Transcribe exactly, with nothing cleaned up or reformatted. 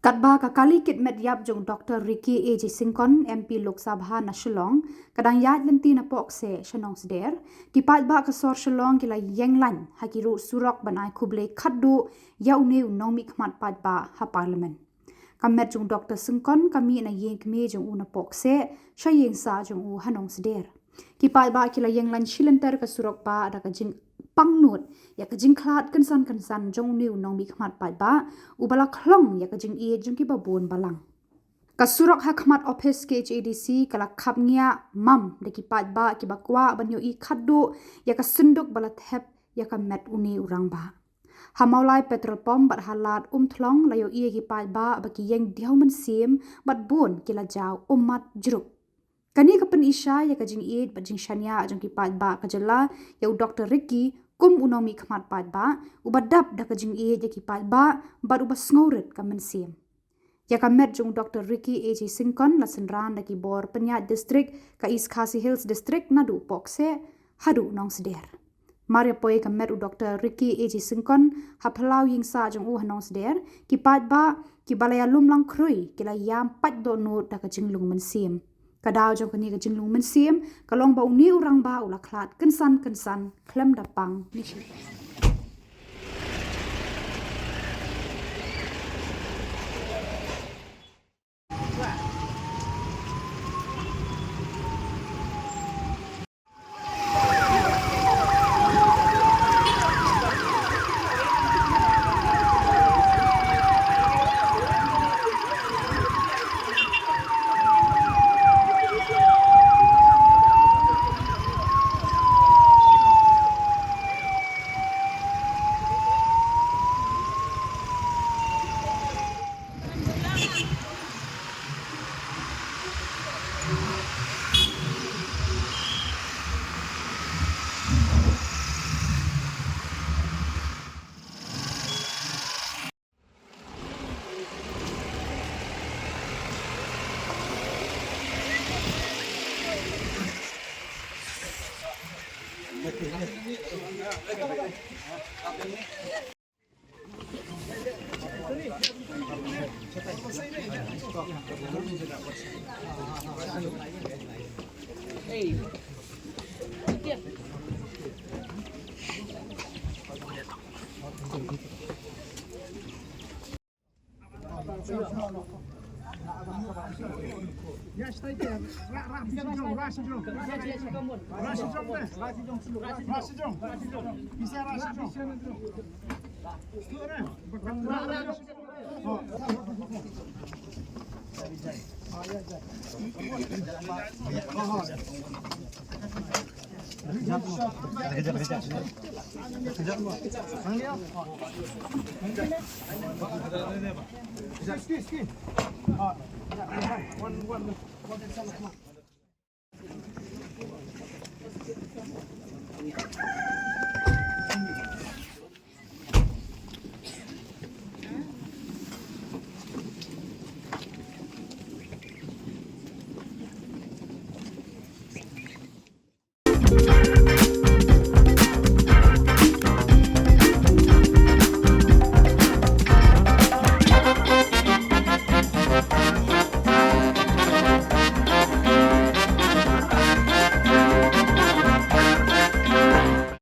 Katba ka kali kit met ïap jong Doctor Ricky A J Syngkon, M P Lok Sabha na Shillong, ka dang ïaid lynti napoh kseh sha Nongsder, ki paidbah ka sor Shillong ki la ïeng lain ha ki rud surok ban ai khublei khatduh ïa une u nongmihkhmat paidbah ha Parliament. Ka met jong Doctor Syngkon ka mih na ïing kmie jong u napoh kseh sha ïing sah jong u ha Nongsder. Ki paidbah ki la ïeng lain shi lynter ka surok bah da ka jingpang nud ïa ka jingkhlad kynsan kynsan jong une u nongmihkhmat paidbah uba la khlong ïa ka jingïeit jong kiba bun balang. Ka surok ha khmat ophis K H A D C ka la khap ngiah mam da ki paidbah kiba kwah ban ïohi khatduh ïa ka synduk ba la thep ïa ka met une u rangbah. Ha Mawlai Petrol Pump bad ha Lad Umthlong la ïohi ïa ki paidbah ba ki ïeng diaw mynsiem bad bun ki la jaw ummat jrup. Kane ka pyni shai ïa ka jingïeit bad jingshaniah jong ki paidbah ka jylla ïa u Doctor Ricky kum u nongmihkhmat paidbah uba dap da ka jingïeit ïa ki paidbah bad uba sngewrit ka mynsiem. Ïa ka met jong u Doctor Ricky A J Syngkon la synran da ki bor pynïaid district ka East Khasi Hills District naduh poh kseh haduh Nongsder. Mar ïa poi ka met u Doctor Ricky A J Syngkon ha phyllaw ïing sah jong u ha Nongsder, ki paidbah kiba la ïalum lang khrui ki la ïam pait dohnud da ka jinglung mynsiem. Ka daw jong kane ka jinglung mynsiem ka long ba une u rangbah u la khlad kynsan kynsan khlem da pang ne shi. Excuse, excuse. One, one, one.